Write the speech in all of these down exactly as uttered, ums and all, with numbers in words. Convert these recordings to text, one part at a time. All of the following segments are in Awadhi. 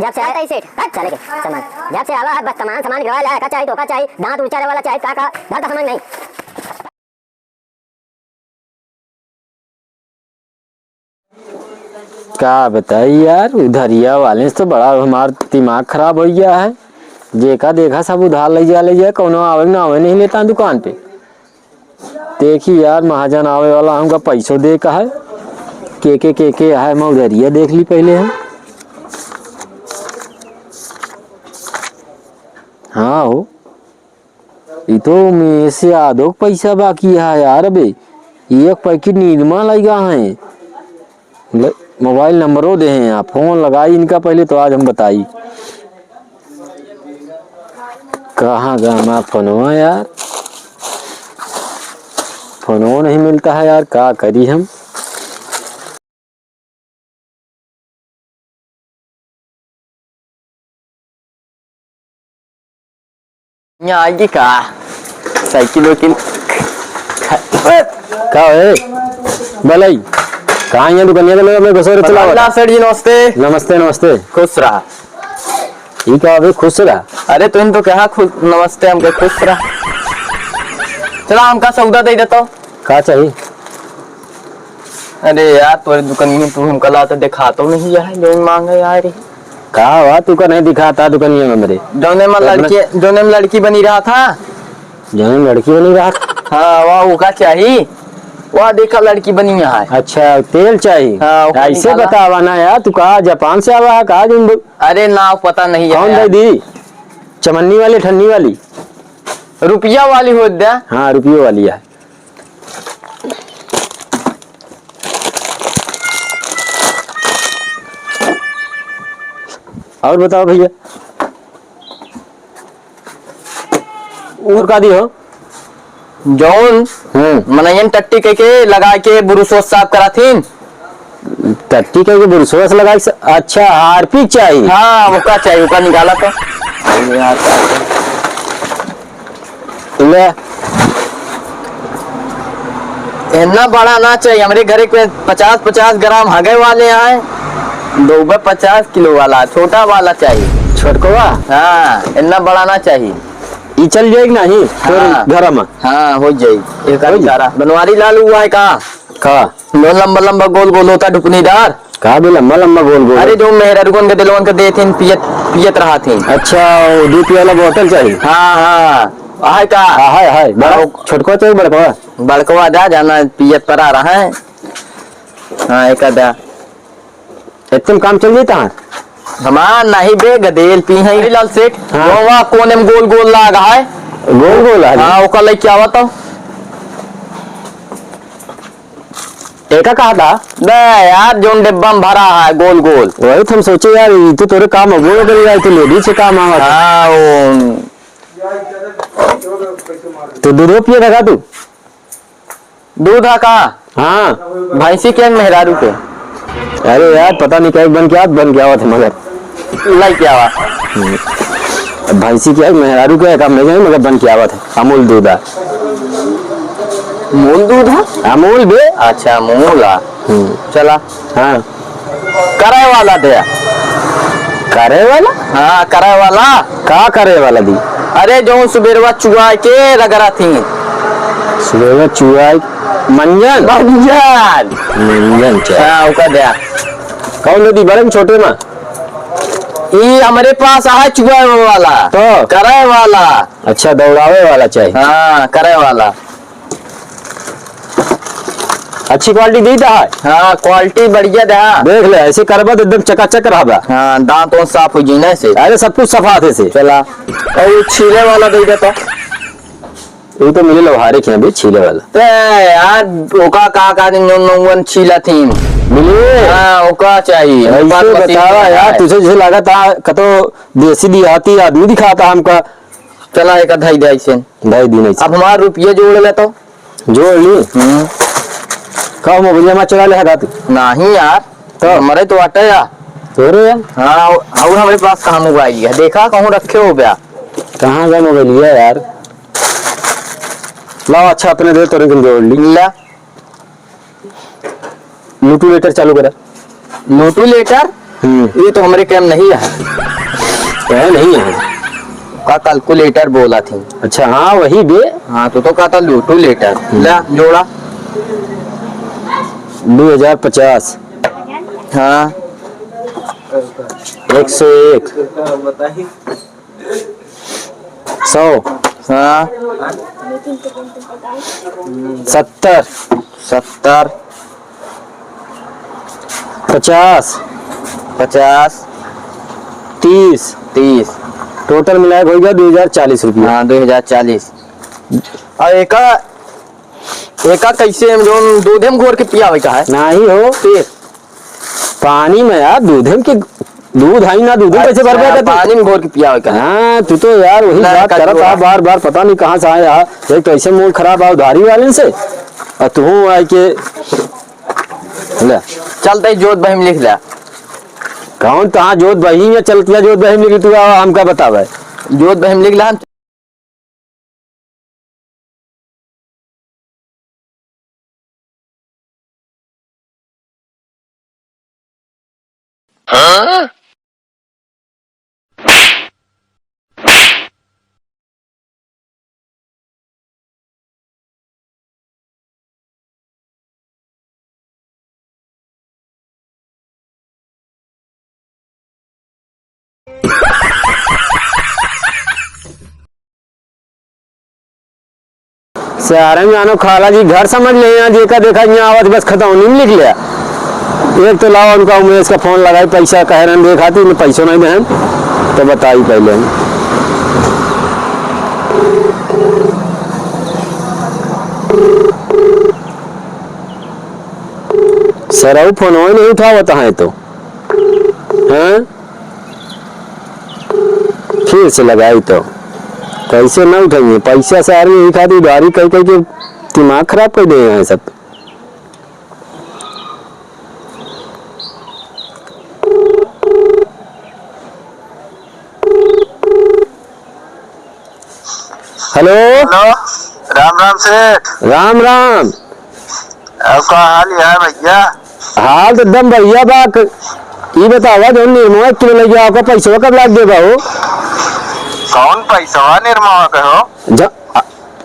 जब से आता ही सेठ, हट साले के सामान। जब से आवा है बस सामान, सामान गिरवा ला, का चाही तो का चाही, दांत उचारे वाला चाही, का, का, धर का सामान नहीं। का बताई यार, उधरिया वाले से तो बड़ा हमार दिमाग खराब होइ गया है। जेका देखा सब उधार लइ जा, लइ जा, कौनो आवे ना आवे नहीं लेता दुकान पे। देखी यार, महाजन आवे वाला हमका पैसो दे का है। के, के, के, के है, मैं उधरिया देख ली पहले है। हाँ हो, ई तो में से आधो पैसा बाकी है यार। अबे, एक पैकेट निरमा लइगा है। ल-, मोबाइल नंबरो दे हैं आप, फोन लगाई इनका पहले तो आज हम बताई। कहाँ गया हमारा फोनवा यार, फोनवो नहीं मिलता है यार, का करी हम। यहाँ आएगी का? साइकिल वाइकिल। का है? भलाई, कहाँ यहाँ दुकानिया के लोग अपने घुसोरे चलावत? प्रणाम सेठ जी, नमस्ते। नमस्ते, नमस्ते। खुश रहा। ठीक है, अभी खुश रहा। अरे, तुम तो कहा खुश, नमस्ते, हमके खुश रहा। चला, हमका सौदा दे देता। का चाहिए? अरे यार, तोरे दुकान में तू हमका ला तो दिखा तो नहीं है, जौन मांगे यार। का हुआ, तू का नहीं दिखाता दुकानिया में मेरे? जौने में अपना लड़की, जौने में लड़की बनी रहा था। जौने में लड़की बनी रहा था? हाँ, वाह, वो का चाहिए? वाह, देखा, लड़की बनी यहाँ है। अच्छा, तेल चाहिए? हाँ, वो ऐसे निकाला। बतावा ना यार, तू कहा जापान से आवा है, कहा जौन ब-, अरे ना, पता नहीं है कौन यार। दे दी? चमन्नी वाली, ठन्नी वाली? रुपया वाली हो दे। हाँ, रुपये वाली है। और बताओ भैया, और का दी हो? जौन हम्म। मनैयन टट्टी कह के लगा के बुरुसोस साफ कराथीन। टट्टी कह के बुरुसोस लगा के स-, अच्छा, हारपिक चाहिए। हाँ, ओका चाहिए, ओका निकाला तो। ले। इतना बड़ा ना चाहिए, हमरे घरे के पचास पचास ग्राम हगे वाले आए, दो बे पचास किलो वाला, छोटा वाला चाहिए। छोटकवा? हाँ, इतना बड़ा ना चाहिए। ई चल जाए कि नहीं? हाँ। तोरे घर में? हाँ, हो जाए। एक हो जाए। सारा बनवारी लाल हुआ है का? का? जो लंबा लंबा गोल गोल होता ढुकनीदार। का बे लंबा लंबा गोल गोल? अरे जो मेहरारुअन के दिलवन के देथिन पियत, पियत रहथिन। अच्छा, वो दू पियाला बोतल चाहिए? हाँ, हाँ। आहे का? हाँ, है, है। बड़ा हाँ, वो छोटको चाहिए, बड़कवा? बड़कवा दा, जाना पियत परा रहा है। हाँ, एक दा। इतने काम चल जाता है? हमार नहीं बे, गदेल पी है। लाल सेठ, हाँ। जो वहाँ कोने में गोल गोल लाग है। गोल गोल है? हाँ, ओका लेके आवा तो। एका कहा था? बे यार, जोन डिब्बा में भरा है, गोल गोल। वही तो हम सोचे यार, ये तो तोरे काम अब वो कर यार, तो लेडीज से काम आवा था। हाँ, वो। तो दूधो पिए था का तू? दूध है का? हाँ। भैंसी के मेहरारू के? अरे यार, पता नहीं कब बन के आवत, बन के आवत है मगर। लाई के आवा। हम्म। अब भैंसी के है, मेहरारू के है, का हम नहीं जाने, मगर बन के आवत है। अमूल दूध है। अमूल दूध है? अमूल बे। अच्छा, अमूल है। हम्म। चला। हाँ। करे वाला दे। करे वाला? हाँ, करे वाला। का करे वाला दी? अरे, जो सुबेरवा चुआ के रगड़ा थी। सुबेरवा चुआ के मंजन? मंजन। मंजन चाही। हाँ, ओका दे। कौन दे दी, बड़े में छोटे में? ई हमरे पास है चुआ वाला। तो? करे वाला। अच्छा, दौड़ावे वाला चाहिए। हाँ, करे वाला। अच्छी quality दी दा है। हाँ, quality बढ़िया दा। देख ले, ऐसे करबा तो एकदम चकाचक रहबा। हाँ, दांत वांत साफ हो जाई ना ऐसे। अरे, सब कुछ सफा थे से। चला, और वो छीले वाला दे दे तो। ये तो मिले लोहारे के यहाँ भी छीले वाला। ते यार, ओका का, का दिन नौन नौन छीला थी। मिले? हाँ, ओका चाहिए। ऐसे ओका मशीन बतावा में यार, है। तुझे जैसे लगा था, कतो देसी देहाती आदमी दिखाता हमका। चला, एक धाई दे ऐसे। धाई दिन ऐसे। अब हमार रुपये जोड़ ले तो। जोड़ ली? हम्म। का मोबाइल में चुरा ले हगा तू? नहीं यार। तो? हमारे तो अटे या। तोरे या? हाँ, और हमारे पास कहाँ मोबाइल है? देखा कहूँ रखे हो गया। कहाँ गया मोबाइल है यार? लाओ, अच्छा, अपने दे, तोरे के जोड़ ली। ला। लूटू लेटर चालू करा। लूटू लेटर? हम्म। ये तो हमरे काम नहीं है। कहे नहीं है। का calculator बोला थे? अच्छा, हाँ, वही बे। हाँ, तो, तो कहता लूटू लेटर। हम्म। ला, जोड़ा। दो हजार पचास। हाँ। एक सौ एक। सौ। हाँ। सत्तर। सत्तर। पचास। पचास। तीस। तीस। Total मिलाए के होइगा दो हजार चालीस रुपया। हाँ, दो हजार चालीस। और एका, एका कैसे हम जौन दूधे में घोर के पियावे का है? नाही हो। फिर? पानी में यार, दूधे में के, दूध है ना, दूध में कैसे भर अच्छा, पानी में घोर के पियावे का? हाँ, तू तो यार वही बात करत हा बार बार, पता नहीं कहाँ से आया। एक तो ऐसे मूड खराब है उधारी वाले से, और तू आए के ले। चलते ही जोत बही में लिख ले। कौन तहाँ जोत बही है, चलतिया जोत बही में लिख, तू आवा, हमका बतावे। जोत बही में लिख ले, हम सारे में जानो खाला जी घर समझ ले, यहाँ जेका देखा यहाँ आवत बस खतौनी में लिख लिया। एक तो लावा उनका उमेश का फोन लगाई, पैसा कहे रहन दे खातिर, इन्हें पैसों नहीं देहन, तो बताई पहले हम। सरऊ फोन नहीं उठावत है तो, हैं? फिर से लगाई तो कैसे ना उठाइए? पैसा से आदमी यही खातिर उधारी कई कई के दिमाग खराब कर दे हैं सब। हेलो। हेलो, राम राम सेठ। राम राम। अब का हाल है भैया? हाल तो एकदम बढ़िया बा। क-, ई बतावा, जौन निर्मवा एक किलो लइ गया, ओकर पैसवा कब लाग देबा हो? कौन पैसवा निर्मवा के हो? ज-, आ,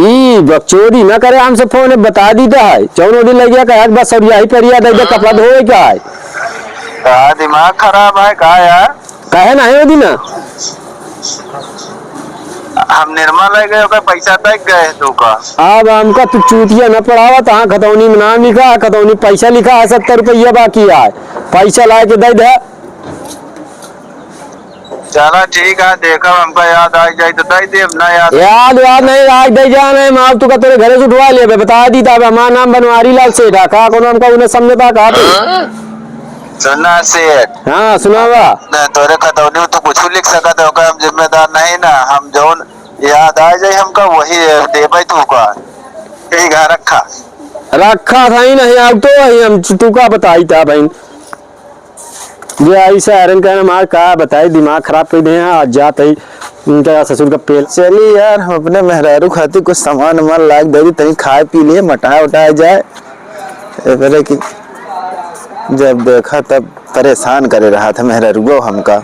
ई बकचोदी ना करे हमसे फोन, बता दी तो है। जौन ओडी लइ गया, कहे बस सरिया ही परिया दे दे, कपड़ा धोए का है। का दिमाग खराब है का यार? काहे ना है ओदी ना? हम निरमा ले गए, ओकर पैसा तक गए तू का। अब हमका तू चूतिया न पढ़ावा, तहाँ खतौनी में नाम लिखा है, खतौनी पैसा लिखा है, सत्तर रुपया बाकी है, पैसा लाए के दे दे। चला ठीक है, देखब हमका याद आ जाए तो दे देब, ना याद याद, याद नहीं, आज दे जाना है, माल तू का तेरे घरे से उठवा लेबे, बता दी तब हमारा नाम बनवारी लाल सेठ है, का कोनो हमका उन्हें समझता का तू? सुना सेठ। हाँ, सुनावा। न, तोरे खतौनी में तो कुछ लिख सकत है, ओकर हम जिम्मेदार नहीं ना। हम जौन याद आ जाए हमका, वही देबै तू का। ठीक है, रखा। रखा था ही नहीं, अब तो वही हम तू का बताई था भाई। जे आई से आयरन कहना, हमार का बताई, दिमाग खराब कर दे हैं। आज जात है उनका ससुर का पेल। चली यार, हम अपने मेहरारू खातिर कुछ सामान वामान लाग दे दी, तनी खाए पी लिए, मोटाए उटाए जाए। एकरे की जब देखा तब परेशान करे रहा था मेहरारुओ हमका।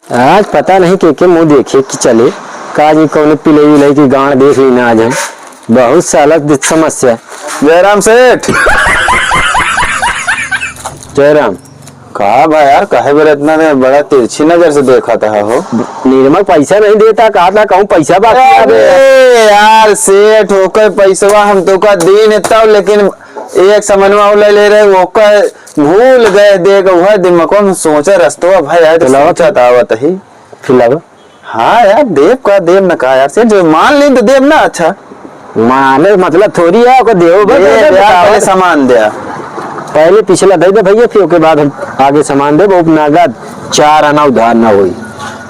आज पता नहीं के के मुंह देखे कि चले, का जी कौनो पिलई उलई की गांड देख ली ना आज हम। बहुत साला दि-, समस्या। जयराम सेठ। जयराम। का बा यार, काहे बेरा इतना ने बड़ा तिरछी नजर से देखा था हो? निर्मल पैसा नहीं देता, कहा था कहूँ पैसा बाकी आ गया। अरे यार सेठ, ओकर पैसवा हम तो का दीन तब, लेकिन एक समनवा ले ले रहे, ओकर भूल गए, देख, वह दिमागो में सोचा रस्तवा भाई, आए तो चलावा सोचा था। आवत ही। फिर लावा। हाँ यार, देव का देव न का यार, सेठ, जो मान लें तो देव ना, अच्छा। माने मतलब थोड़ी है, ओके देहो बे, दे दे दे, यार, बताओ। पहले सामान दे। पहले पिछला दे दे भैया, फिर ओके बाद हम आगे सामान देब। ओप नगद, चार आना उधार ना होई।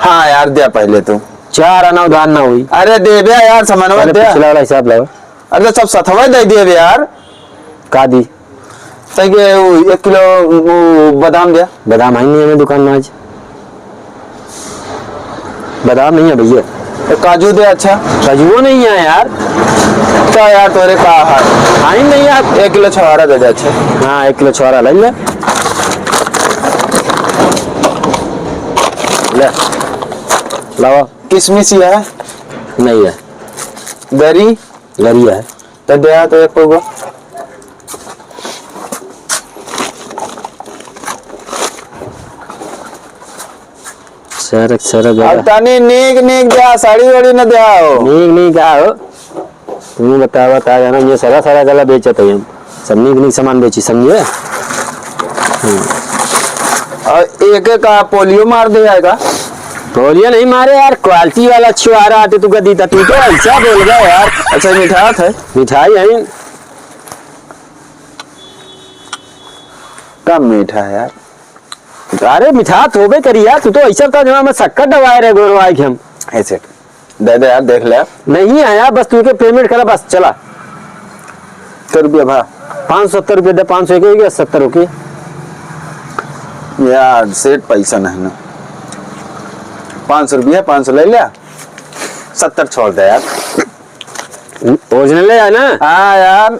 हाँ यार, दे पहले तू। चार आना उधार ना होई। अरे दे बे यार, सामानवा पहले दे। पिछला वाला हिसाब लाओ। अरे तो सब सथवा दे दे बे यार। का दी? तै के वो एक किलो वो बादाम दे। बादाम है नहीं हमें दुकान में आज। बादाम नहीं है भैया। तो काजू दे, अच्छा। काजुओ नहीं है यार। तो यार तोरे का है? आई नहीं यार। एक किलो छुहारा दे दे, अच्छा। हाँ, एक किलो छुहारा ले ले। ले, लावा। किशमिश है? नहीं है। गरी? गरी है। तो दे आ तो एक पौवा। सरक, सरक अब गया। तनी नीक, नीक दे आ, साड़ी वाड़ी न दे आओ। नीक, नीक का हो? तू बतावा, ता जाना, ये सारा, सारा गला बेचत है हम। सब नीक, नीक सामान बेची, समझे? हम्म। और एक, एक का पोलियो मार दे आएगा। पोलियो नहीं मारे यार, quality वाला छुहारा आते तू का दीता, तू तो ऐसा बोल गया यार। अच्छा, मिठास है? मिठाई है। कम मीठा है यार। अरे मिठास होबे करी यार, तू तो ऐसा था जमा में शक्कर डबाए रहे गोरवाए के हम। ऐसे दे दे यार, देख ले। नहीं आया, बस तू के payment करा, बस चला। सौ रुपया भा। पाँच सौ सत्तर रुपया दे, पाँच सौ एक हो गया, सत्तर ओके। यार सेठ पैसा नहीं ना, पाँच सौ रुपया, पाँच सौ ले लिया, सत्तर छोड़ दे यार। Original ले आना। हाँ यार।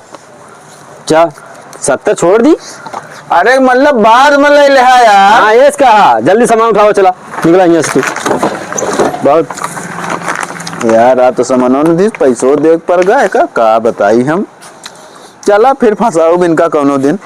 क्या? सत्तर छोड़ दी? अरे मतलब बाद में ले ले हा यार। हाँ, ये इसका, हाँ, जल्दी सामान उठाओ, चला, निकला यहाँ से तू। बहुत यार, आ तो सामानों ने दी, पैसो देख पर गए का, का बताई हम। चला फिर फंसाओ इनका कौनो दिन।